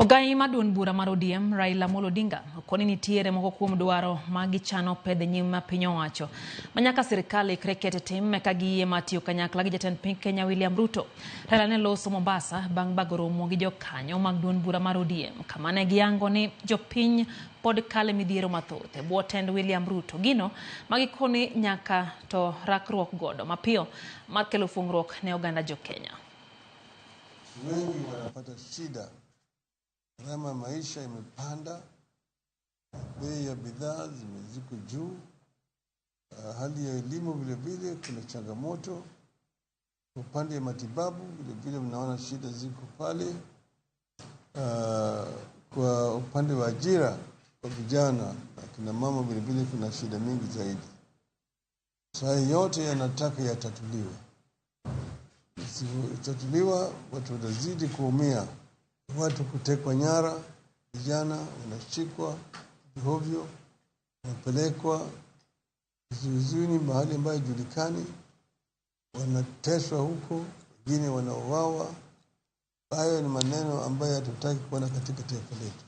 Ogai mar duond bura mar ODM Raila Amolo Odinga okoni nitiere moko kuom dwaro ma gichano pedho e nyim piny owacho ma nyaka sirikal ikre kete tim eka giyie mar tiyo kanyakla gi jatend piny Kenya William Ruto. Raila ne loso Mombasa bang' bago romo gi jokanyo mag duond bura mar ODM kama ne giyango ni jopiny pod kale midhiero mathoth e bwo tend William Ruto. Gino ma gikoni nyaka to rakruok godo mapiyo mar kelo fuong'ruok ne oganda jo Kenya. Wengi wanapata shida, gharama ya maisha imepanda, bei ya bidhaa zimeziko juu, hali ya elimu vile vile kuna changamoto, upande ya matibabu vile vile mnaona shida ziko pale. Kwa upande wa ajira kwa vijana na kina mama vile vile kuna shida mingi zaidi. Sasa yote yanataka yatatuliwe. Isipotatuliwa watu watazidi kuumia, watu kutekwa nyara, vijana wanashikwa hovyo, wanapelekwa kizuizini mahali ambayo haijulikani, wanateswa huko, wengine wanauawa. Hayo ni maneno ambayo hatutaki kuona katika taifa letu.